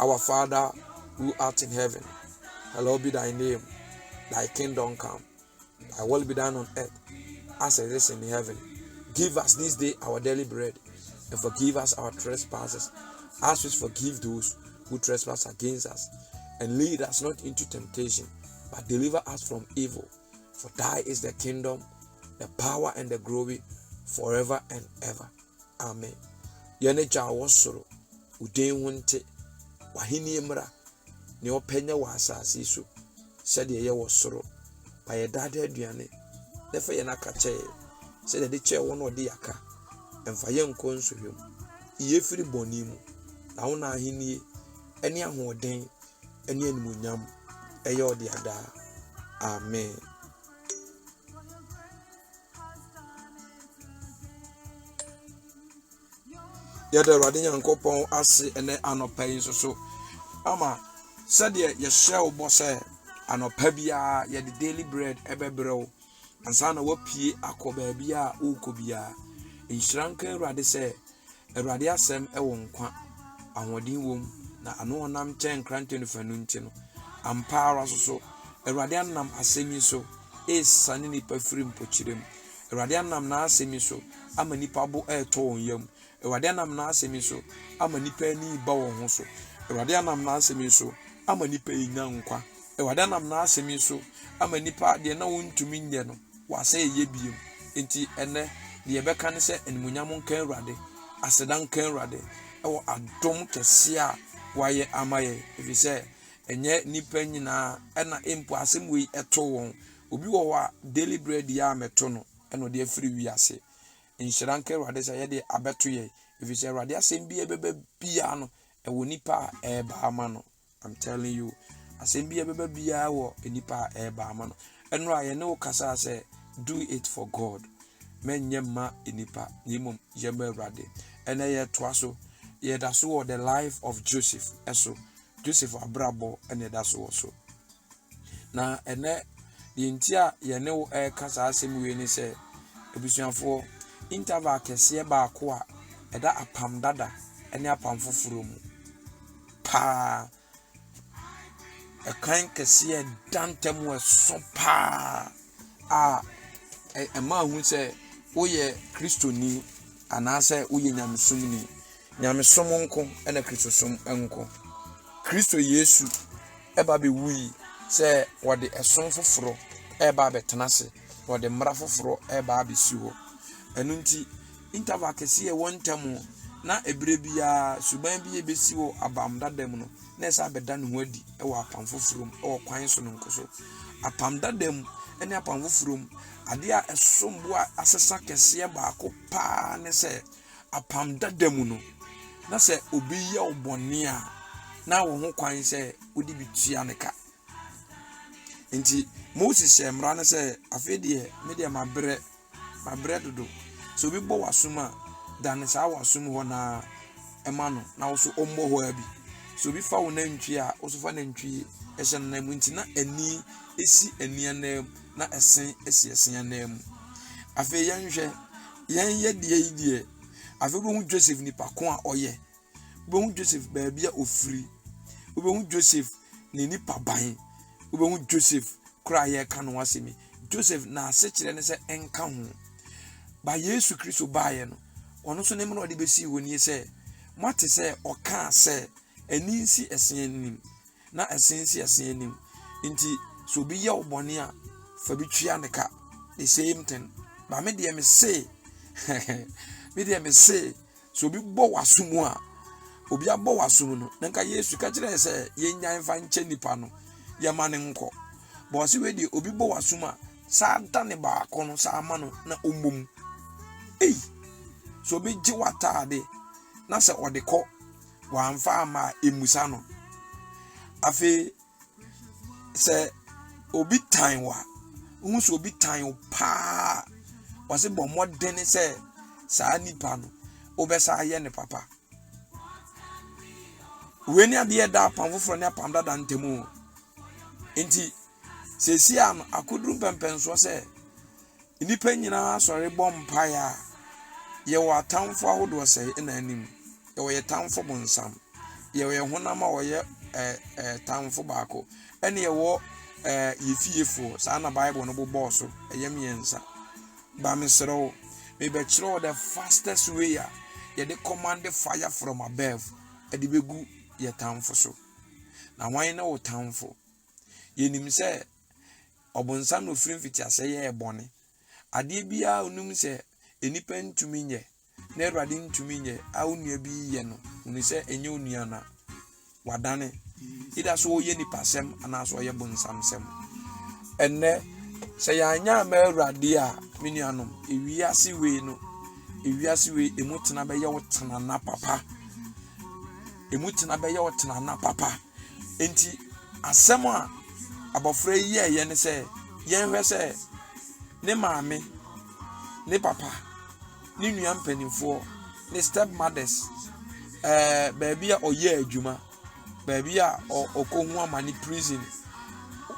Our Father who art in heaven, hallowed be thy name. Thy kingdom come. Thy will be done on earth as it is in heaven. Give us this day our daily bread and forgive us our trespasses as we forgive those who trespass against us. And lead us not into temptation, but deliver us from evil. For thy is the kingdom, the power, and the glory forever and ever. Amen. Yɛn agya a ɔwɔ soro, wo din ho nte, w'ahenni mmra, nea ɔpɛ nyɛ wɔ asase so sɛdeɛ ɛyɛ wɔ soro. Ma yɛ daadaa aduane na fa yɛn aka kyɛ yɛn sɛdeɛ yɛde kyɛɛ wɔn a wɔde yɛn aka. Mfa yɛn nkɔ nsɔhwɛ mu. Yi yɛn firi bɔne mu. Na wo na ahennie ne ahoɔden ne animuonyam ɛyɛ ɔdea daa. Amen. Yɛda Awurade Nyankopɔn ase ɛnɛ anɔpa yi nso so ama sɛdeɛ yɛhyɛ wo bɔ sɛ anɔpa biara yɛde daily bread ɛbɛbrɛ wo ansa na woapue akɔ baabi a worekɔ biara. Nhyira nka Awurade sɛ Awurade asɛm wɔ nkwa, ahoɔden wom, na ano ɔnam kyɛn nkrantɛ nufanu nti no, ampa ara so so Awurade anam asɛm yi so esiane nnipa firi mpokyerɛ mu. Awurade anam n'asɛm yi so ama nnipa bo retɔ wɔn yam. Awurade anam n'asɛm yi so ama nnipa ani reba wɔn ho so. Awurade anam n'asɛm yi so ama nnipa renya nkwa. Awurade anam n'asɛm yi so ama nnipa deɛ na wɔntumi nyɛ no, wɔasɛ yɛyɛ biem. Nti ɛnɛ deɛ yɛbɛka ne sɛ animuonyam nka Awurade, aseda nka Awurade ɛwɔ adom kɛseɛ a wayɛ ama yɛn. Ɛfiri sɛ ɛnyɛ nnipa nyinaa ɛna mpo asɛm wei ɛto wɔn. Obi wɔ hɔ a daily bread yi a mɛto no ɛna ɔde afiri wiase. Nhyira nka Awurade sɛ yɛde abɛto yɛn, ɛfiri sɛ Awurade asɛm bi a ɛbɛba biara no ɛwɔ nipa a ɛreba ama no. I'm telling you, asɛm bi a ɛbɛba biara wɔ nipa a ɛreba ama no. Ɛno a yɛne wo kasa sɛ do it for God. Mɛnyɛ mma nipa, na mmom yɛ ma Awurade. Ɛnɛ yɛtoa so, yɛda so wɔ the life of Joseph ɛso. Joseph abrabɔ ɛna ɛda so wɔ so. Na ɛnɛ deɛ nti a yɛne wo ɛreka saa asɛm wei ne sɛ abusuafoɔ interval kɛseɛ baako a ɛda apam dada ne apam foforɔ mu paa ɛkwan kɛseɛ ɛda ntam ɛso paa a ɛma ahu sɛ woyɛ kristoni anaasɛ woyɛ nyamesomni Nyamesom nko na Kristosom nko. Kristo Yesu ba bɛwui sɛ wɔde ɛsom foforɔ reba abɛtena ase, na wɔde mmara foforɔ reba abɛsi hɔ. Ɛno nti, interval kɛseɛ ɛwɔ ntam na ɛberɛ biara suban bi a ɛbɛsi wɔ apam dada mu no, na ɛsɛ abɛda ne ho adi wɔ apam foforɔ mu wɔ kwan sononko so. Apam dada mu ne apam foforɔ mu, adeɛ a ɛsom bo a asesa kɛseɛ baako paa ne sɛ Apam Dada mu no, na sɛ obi yɛ wo bɔne a, na wɔ ho kwan sɛ wode bi tua ne ka. Nti Moses hyɛ mmara no sɛ, afei deɛ me deɛ mabrɛ, mabrɛ dodo. Sɛ obi bɔ w'asom a, dane saa w'asom hɔ na ɛma no, na wo so ɔmmɔ hɔ ara bi. Sɛ obi fa wo nantwie a, wo so fa nantwie hyɛ no nan mu. Nti na ani si ani anan mu, na ɛse si ɛse anan mu. Afei yɛnhwɛ Yɛn yɛ deɛ yi deɛ, afei wobɛhu Joseph nipa ko a ɔyɛ. Wobɛhu Joseph baabi a ofiri. Wobɛhu Joseph ne nipa ban. Wobɛhu Joseph koraa a yɛreka no asɛm yi. Joseph n'asekyerɛ ne sɛ ɛnka ho. Ba Yesu Kristo baeɛ no, ɔno nso ne mmerɛ ɔde bɛsii hɔ nie sɛ, moate sɛ ɔkaa sɛ ani nsi ɛse anim. na ɛsen si ɛsen anim. Nti sɛ obi yɛ wo bɔne a, fa bi tua ne ka. The same thing. Ba me deɛ me se, me deɛ me se, sɛ obi bɔ w'aso mu a, obi abɔ w'aso mu no, na nka Yesu ka kyerɛ sɛ yɛnyan fa nkyɛ nipa no, yɛma no nkɔ. Bɔ ɔse wei deɛ obi bɔ w'aso mu a, saa da ne baako no, saa ma no na ɔmmɔ mu. Ei, sɛ obi gye w'ataade na sɛ ɔde kɔ wamfa amma a, mmusa no. Afei, sɛ obi tan wo a, wohu sɛ obi tan wo paa wɔse bɔ mmɔden sɛ saa nipa no wobɛsa ayɛ ne papa. Wei ne adeɛ ɛda apam foforɔ ne apam dada ntam o. Nti, seesie a no akoduru mpɛmpɛnsoɔ sɛ Nnipa nyinaa sɔre bɔ mpaeɛ a, yɛwɔ atamfo ahodoɔ sɛe na anim. Yɛwɔ yɛ tamfo bonsam. Yɛwɔ yɛn honam a ɔyɛ ɛɛ ɛɛ tamfo baako, ɛna yɛwɔ ɛɛ yɛ fiefoɔ. Saa na Bible no bobɔɔ so, ɛyɛ mmiɛnsa. Ba mesrɛ wo, mebɛkyerɛ wo the fastest way a yɛde command fire from above ɛde bɛgu yɛ tamfo so. Na hwan ne wo tamfo? Yɛnim sɛ ɔbonsam na ofiri mfitiaseɛ yɛɛ bɔne. Adeɛ biara a onim sɛ nnipa ntumi nyɛ na Awurade ntumi nyɛ a wo nua bi yɛ no, hunu sɛ ɛnyɛ wo nua na wadane. Either so ɔyɛ nipasɛm anaasɛ ɔyɛ bonsamsɛm. Ɛnnɛ, sɛ yɛanyɛ ama Awurade a, me nuanom, ewiase wei no, ewiase wei emu tena bɛyɛ wo tenana papa. Emu tena bɛyɛ wo tenana papa. Enti asɛm a abɔfra yi yɛɛyɛ ne sɛ yɛnhwɛ sɛ ne maame, ne papa, ne nua mpanimfoɔ, ne step mothers, ɛɛ baabi a ɔyɛ adwuma, baabi a ɔkɔhu amane prison.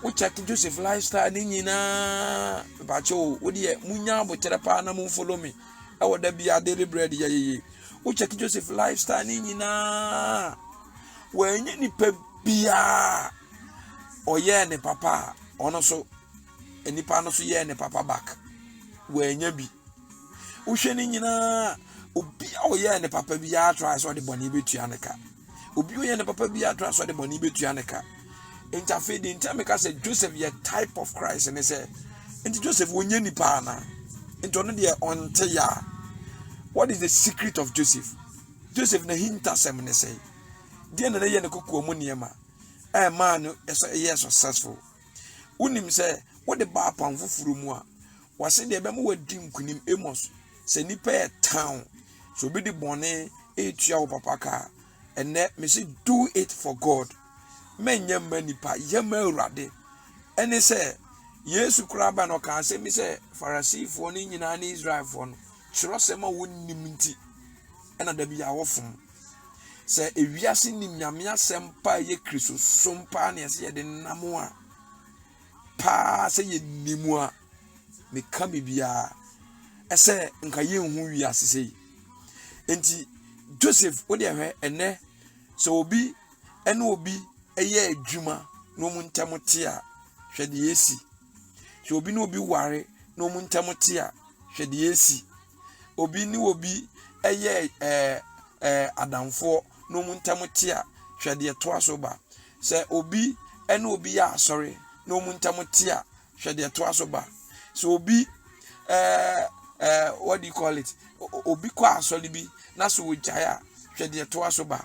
Wo check Joseph lifestyle ne nyinaa, mepakyɛ o, wo deɛ munya abokyerɛ paa na mo follow me ɛwɔ da bi a daily bread yɛ yeye. Wo check Joseph lifestyle ne nyinaa, wɔanyɛ nipa biara ɔyɛɛ ne papa a ɔno nso nipa no nso yɛɛ ne papa back. Wɔanya bi. Wohwɛ ne nyinaa, obi a ɔyɛɛ ne papa biara try sɛ ɔde bɔne bɛtua ne ka. Obi a ɔyɛ ne papa biara try sɛ ɔde bɔne bɛtua ne ka. Nti afei deɛ nti a meka sɛ Joseph yɛ type of Christ ne sɛ, nti Joseph wɔnyɛ nipa anaa? Nti ɔno deɛ ɔnte ya. What is the secret of Joseph? Joseph n'ahintasɛm ne sɛ, deɛ na ne yɛ ne kokoa mu nneɛma a ɛmaa no ɛyɛ successful. Wonim sɛ wode ba apam foforɔ mu a, wɔse deɛ ɛbɛma wadi nkunim Amos, sɛ nipa yɛ town, sɛ obi de bɔne etua wo papa ka, ɛnɛ mese do it for God. Mɛnyɛ mma nipa, yɛ ma Awurade. Ɛne sɛ Yesu koraa ba na ɔka asɛm bi sɛ Farisifoɔ no nyinaa ne Israelfoɔ no, kyerɛsɛm a wɔnnim nti ɛna da bi a wɔfom. Sɛ ewiase nim Nyame asɛm pa a ɛyɛ Kristosom paa na ɛsɛ yɛde nam a, paa sɛ yɛnim a, meka biribiara ɛsɛ nka yɛnhu wiase sɛ yi. Nti Joseph wo deɛ hwɛ ɛnɛ sɛ obi ɛne obi ɛyɛ adwuma na wɔn ntam te a, hwɛ deɛ esi. Sɛ obi ne obi ware na wɔn ntam te a, hwɛ deɛ esi. Obi ne obi ɛyɛ ɛɛ ɛɛ adamfoɔ na wɔn ntam te a, hwɛ deɛ ɛtoa so ba. Sɛ obi ɛne obi yɛ asɔre na wɔn ntam te a, hwɛ deɛ ɛtoa so ba. Sɛ obi ɛɛ ɛɛ what do you call it? Obi kɔ asɔre bi na sɛ ogyae a, hwɛ deɛ ɛtoa so ba.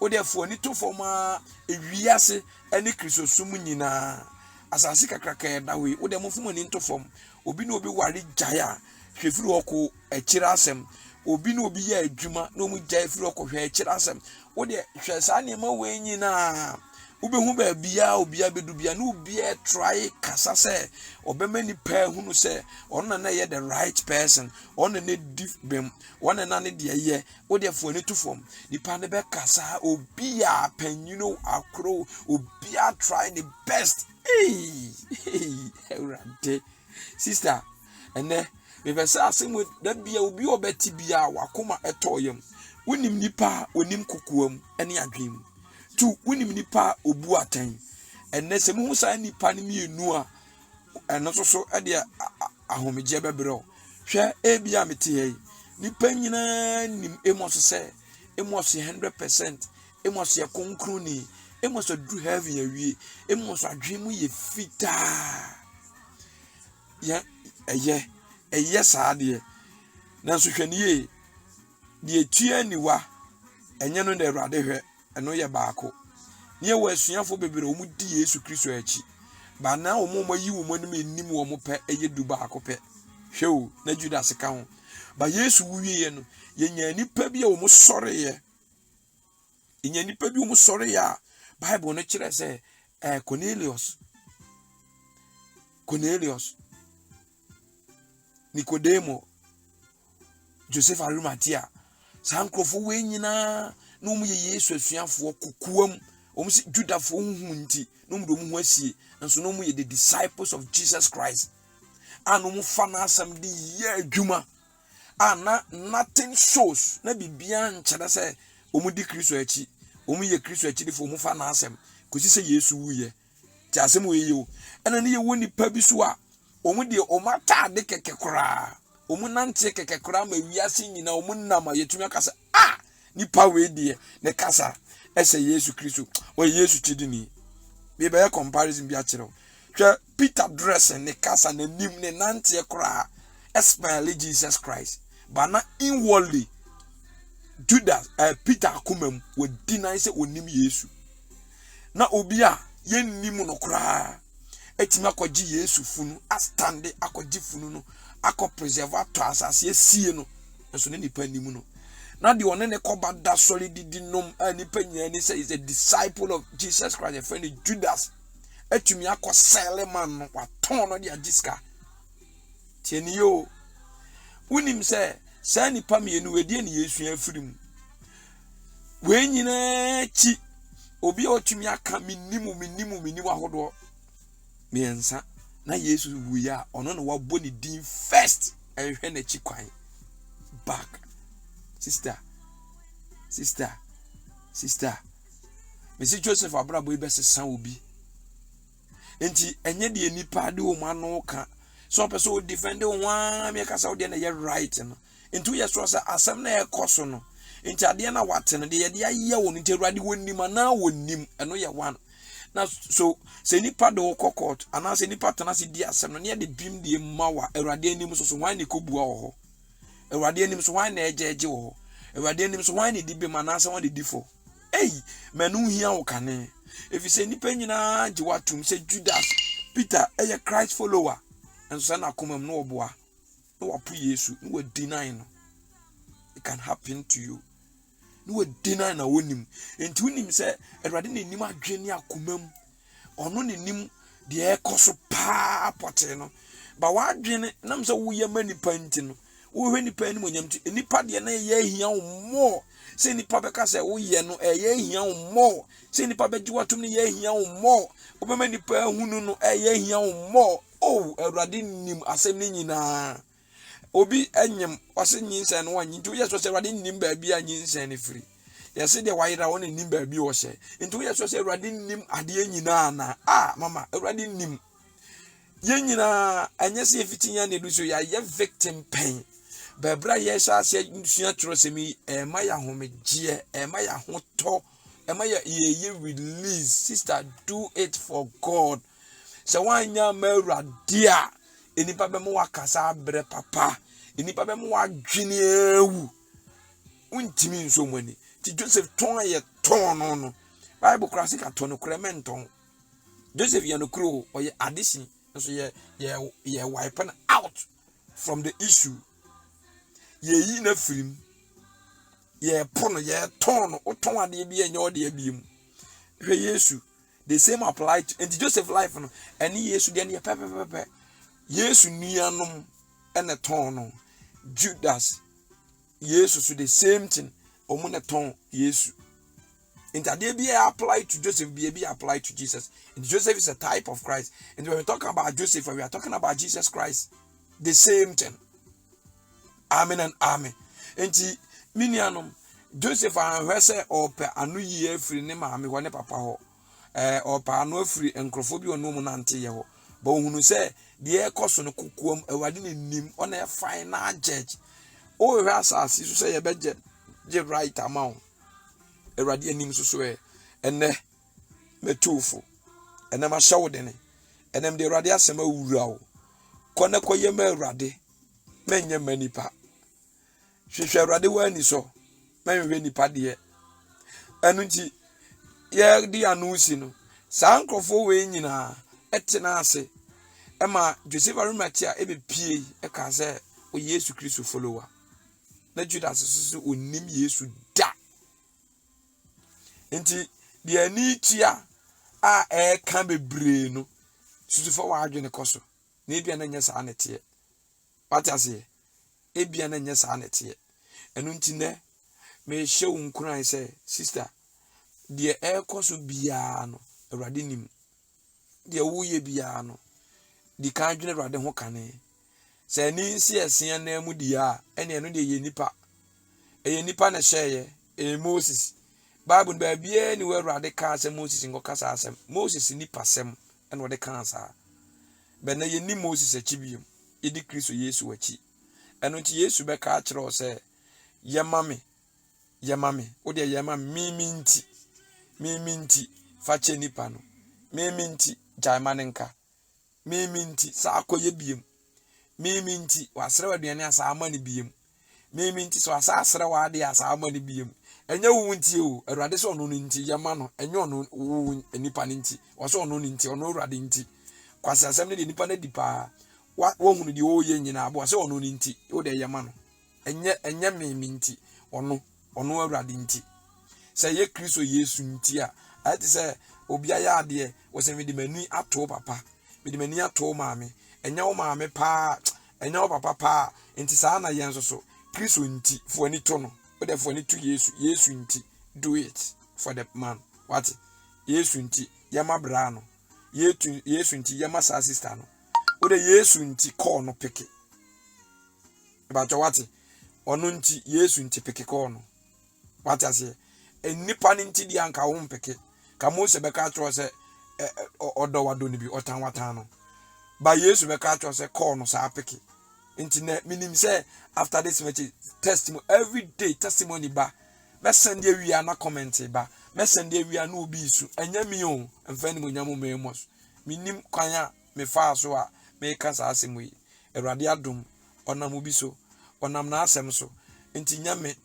Wode fo ani to fam a ewiase ne Kristosom nyinaa asase kakraka ɛda hɔ yi, wode mo fo mo ani nto fam. Obi ne obi ware gyae a, hwɛ firi hɔ kɔ akyire asɛm. Obi ne obi yɛ adwuma na wɔn gyae firi hɔ kɔ hwɛ akyire asɛm. Wode hwɛ saa nneɛma wei nyinaa. Wobɛhu baabiara obiara bɛdu bia na obiara try kasa sɛ ɔbɛma nipa ahunu sɛ ɔno na na ɛyɛ the right person, ɔno na na di bem, ɔno na na ne deɛ yɛ. Wode fo ani to fam. Nipa no bɛkasa obi a panyino akoro obiara try ne best. Hey, hey, Awurade. Sister, ɛnɛ mepɛ sɛ asɛm da bia obi a ɔbɛte bia wakoma ɛtɔ yam. Wonim nipa a onim kokoam ne adwene mu. Tu wonim nipa a obu atɛn. Ɛnɛ sɛ muhu saa nipa no mmienu a, ɛno nso so ɛde ahomegyeɛ bɛbrɛ wo. Hwɛ, ebi a mete ha yi, nipa nyinaa nim Amos sɛ Amos yɛ 100%, Amos yɛ kronkronni, Amos aduru heaven awie, Amos adwene mu yɛ fitaa. Yɛ ɛyɛ ɛyɛ saa deɛ. Nanso hwɛ ne yie, deɛ etua aniwa, ɛnyɛ no na Awurade hwɛ, ɛno yɛ baako. Ne yɛwɔ asuafoɔ bebree a wɔdi Yesu Kristo akyi. Ba na wɔn a wɔayi wɔn anim anim wɔn pɛ yɛ du baako pɛ. Hwɛ o, na Judas ka ho. Ba Yesu wieɛ no, yɛnya nnipa bi a wɔn sɔreeɛ. Yɛnya nnipa bi a wɔn sɔreeɛ a Bible no kyerɛ sɛ ɛɛ Cornelius, Cornelius, Nicodemo, Joseph Arimathea. Saa nkurɔfoɔ wei nyinaa na wɔn yɛ Yesu asuafoɔ kokoam. Wɔn sɛ Judafoɔ huhu nti na wɔn de wɔn ho asie. Nso na wɔn yɛ the disciples of Jesus Christ. A na wɔn fa n'asɛm de yɛ adwuma. A na nothing shows na biribiara nkyerɛ sɛ Wɔdi Kristo akyi. Wɔyɛ Kristo akyidifo, wɔfa n'asɛm kɔsi sɛ Yesu wuiɛ. Nti asɛm wei yɛ o. Ɛna ne yɛwɔ nnipa bi so a, wɔn deɛ wɔn ataade kɛkɛ koraa, wɔn nanteɛ kɛkɛ koraa ma wiase nyinaa wɔn nam a yɛtumi aka sɛ ah nipa wei deɛ ne kasa ɛsɛ Yesu Kristo, ɔyɛ Yesu kyidini. Mebɛyɛ comparison bi akyerɛ wo. Hwɛ Peter dressing, ne kasa, n'anim, ne nanteɛ koraa ɛsmile Jesus Christ. But na inwardly Judas, Peter akoma mu wɔdi nan sɛ onim Yesu. Na obi a yɛnnim no koraa atumi akɔgye Yesu funu, astande akɔgye funu no, akɔ preserve atɔ asase asie no, nso ne nipa nim no. Na deɛ ɔne ne kɔba da sɔre didi nom a nipa nyinaa ni sɛ is a disciple of Jesus Christ, yɛfrɛ no Judas, atumi akɔ sɛle man no, watɔn no de agye sika. Tie ne yie o. Wonim sɛ saa nipa mmienu wei deɛ ne yɛsua afiri mu. Wei nyinaa akyi, obi a ɔtumi aka menim menim menim ahodoɔ mmiɛnsa na Yesu wuiɛ a ɔno na wabɔ ne din first ɛhwɛ n'akyi kwan back. Sister, sister, sister. Mesi Joseph abrabɔ yi bɛsesa obi. Nti ɛnyɛ deɛ nipa de wɔn ano ka sɛ ɔpɛ sɛ ɔdefɛnde wo ho ara mi ɛka sɛ wodeɛ na ɛyɛ right no. Nti woyɛ soɔ sɛ asɛm na ɛkɔ so no nti adeɛ na wate no deɛ yɛde ayɛ wo no nti Awurade wɔnim anaa wɔnim ɛno yɛ one. Na so sɛ nipa de wo kɔ court anaasɛ nipa tena ase di asɛm no ne yɛde bim deɛ ma wa Awurade anim so so hwan ne kɔbua wɔ hɔ? Awurade anim so hwan na ɛgyɛgye wɔ hɔ? Awurade anim so hwan ne di bem anaasɛ hwan ne di fɔ? Ei, ma ɛno nhia wo kane, efisɛ nnipa nyinaa gye wo atom sɛ Judas, Peter yɛ Christ follower, nso sɛ n'akoma mu na ɔboa, na wapo Yesu, na wadeny no. It can happen to you. Na wadeny na wonim. Nti wonim sɛ Awurade na enim adwene ne akoma mu. Ɔno na nim deɛ ɛkɔ so paa pɔtee no. Ba w'adwene nam sɛ woyɛ ma nipa nti no, wohwɛ nipa anim onyam nti, nipa deɛ na ɛyɛ ahia wo mmɔɔ sɛ nipa bɛka sɛ woyɛ no, ɛyɛ ahia wo mmɔɔ sɛ nipa bɛgye watom no, ɛyɛ ahia wo mmɔɔ wobɛma nipa ahunu no, ɛyɛ ahia wo mmɔɔ. Oh, Awurade nim asɛm no nyinaa. Obi nyem, ɔse nyinsɛn no wɔnye, nti woyɛ sɛ sɛ Awurade nim baabi a nyinsɛn no firi. Yɛse deɛ wayera wɔn nim baabi ɔhyɛ. Nti woyɛ sɛ sɛ Awurade nim adeɛ nyinaa na ah mama Awurade nim. Yɛn nyinaa ɛnyɛ sɛ yɛfiti yɛn na edu so yɛayɛ victim pɛn. Bɛbrɛ a yɛhyɛ aseɛ sua twerɛsɛm yi ɛma yɛ ahomegyeɛ, ɛma yɛ ahotɔ, ɛma yɛ yɛyɛ release. Sister, do it for God. Sɛ woanyɛ ama Awurade a, nnipa bɛma wakasa abrɛ papa. Nnipa bɛma wadwene awu. Wontumi nso wɔn ani. Nti Joseph tɔn a yɛtɔn no no, Bible koraa sɛ ka tɔ no korɛ mɛntɔn. Joseph yɛ no koro o, ɔyɛ addition nso yɛ yɛ yɛ wipe no out from the issue. Yɛyi no afiri mu. Yɛpo no, yɛtɔn no. Wotɔn adeɛ bi a ɛnyɛ ɔdeɛ bi mu. Hwɛ Yesu. The same apply to nti Joseph life no ɛne Yesu deɛ no yɛ pɛpɛpɛpɛ. Yesu nuanom ɛna tɔn no. Judas Yesu so the same thing. Wɔn na tɔn Yesu. Nti adeɛ bi a apply to Joseph bi ebi apply to Jesus. And Joseph is a type of Christ. And when we talk about Joseph, we are talking about Jesus Christ. The same thing. Amen and amen. Nti me nuanom, Joseph anhwɛ sɛ ɔpɛ ano yie afiri ne maame hɔ ne papa hɔ. Ɛɛ ɔpɛ ano afiri nkurɔfoɔ bi ɔno mu nante yɛ hɔ. But ohunu sɛ deɛ ɛkɔ so no kokoam Awurade na nim ɔna yɛ final judge. Wohwɛ asase so sɛ yɛbɛgye gye right ama wo. Awurade anim so so ɛ ɛnɛ mɛtu wo fo. Ɛnɛ mahyɛ wo dene. Ɛnɛ mede Awurade asɛm awura wo. Kɔ na kɔyɛ ma Awurade. Mɛnyɛ mma nipa. Hwehwɛ Awurade wɔ anisɔ. Mɛnhwehwɛ nipa deɛ. Ɛno nti yɛde ano si no saa nkurɔfoɔ wei nyinaa ɛtena ase ɛma Joseph Arimathea ɛbɛpie ɛka sɛ ɔyɛ Yesu Kristo follower. Na Judas nso so ɔnim Yesu da. Nti deɛ ani tua a ɛreka bebree no susu fa w'adwene kɔ so na ebia na nyɛ saa na ɛteɛ. Wate aseɛ? Ebia na nyɛ saa na ɛteɛ. Ɛno nti nɛ mehyɛ wo nkuran sɛ sister deɛ ɛrekɔ so biara no Awurade nim. Deɛ woyɛ biara no di kan dwene Awurade ho kane. Sɛ ani nsi ɛse anan mu deɛ a ɛne ɛno deɛ yɛ nipa. Ɛyɛ nipa na ɛhyɛeɛ. Ɛyɛ Moses. Bible no baabiara ni wɔ Awurade kaa sɛ Moses nkɔka saa asɛm. Moses nipa sɛm ɛna ɔde kaa saa. Bɛ na yɛnni Moses akyi biom. Yɛdi Kristo Yesu akyi. Ɛno nti Yesu bɛka akyerɛ wo sɛ yɛma me, yɛma me, wo deɛ yɛma me, me nti, me me nti, fa kyɛ nipa no, me me nti, gyae ma ne nka, me me nti, saa akɔyɛ biem, me me nti, wasrɛ wo aduane a saa ama no biem, me me nti, sɛ wasa asrɛ wo adeɛ a saa ama no biem. Ɛnyɛ wo nti o, Awurade sɛ ɔno no nti, yɛma no, ɛnyɛ ɔno wo nipa no nti, ɔsɛ ɔno no nti, ɔno Awurade nti. Kwasi asɛm no deɛ nipa no adi paa. Wa wahunu deɛ ɔreyɛ nyinaa boa sɛ ɔno no nti, wo deɛ yɛma no. Ɛnyɛ ɛnyɛ me me nti, ɔno ɔno Awurade nti. Sɛ ɛyɛ Kristo Yesu nti a, ayɛ te sɛ obi ayɛ adeɛ, wɔ sɛ mede m'ani ato wo papa, mede m'ani ato wo maame, ɛnyɛ wo maame paa, ɛnyɛ wo papa paa, nti saa na yɛn nso so, Kristo nti, fo ani to no, wo deɛ fo ani to Yesu, Yesu nti, do it for the man, wate, Yesu nti, yɛma braa no, Yesu, Yesu nti, yɛma saa sister no, wo deɛ Yesu nti, kɔɔ no peke. Ɛbɛtɔ wate, ɔno nti, Yesu nti peke kɔɔ no. Wate aseɛ? Nnipa no nti deɛ anka wo mpeke. Ka Mose bɛka akyerɛ sɛ ɔdɔ wadɔ no bi, ɔtan watan no. Ba Yesu bɛka akyerɛ sɛ kɔɔ no saa peke. Nti nɛ menim sɛ after this message testimony every day testimony ba. Mɛsɛn deɛ wia na comment ba. Mɛsɛn deɛ wia na obi su. Ɛnyɛ mi o, mfa animuonyam mma Amos. Menim kwan a mefaa so a meka saa asɛm yi. Awurade adom, ɔnam obi so, ɔnam n'asɛm so. Nti nyɛ me.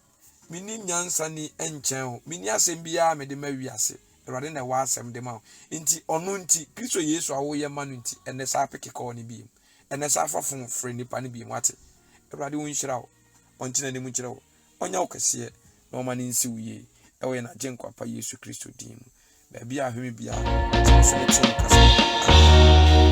Menni nyansa ni nkyɛn wo. Menni asɛm biara a mede ma wiase. Awurade na ɛwɔ asɛm de ma wo. Nti ɔno nti, Kristo Yesu a woyɛ ma no nti, ɛnɛ saa peke kɔɔ no biem. Ɛnɛ saa fa fon frɛ nipa no biem. Wate? Awurade ɔnhyira wo. Ɔnte n'anim nkyerɛ wo. Ɔnyɛ wo kɛseɛ na ɔma no nsi wo yie. Ɛwɔ yɛn Agyenkwa pa Yesu Kristo din mu. Baabi a ahwɛ me biara, sɛ wo so mete wo nkasa. Amen.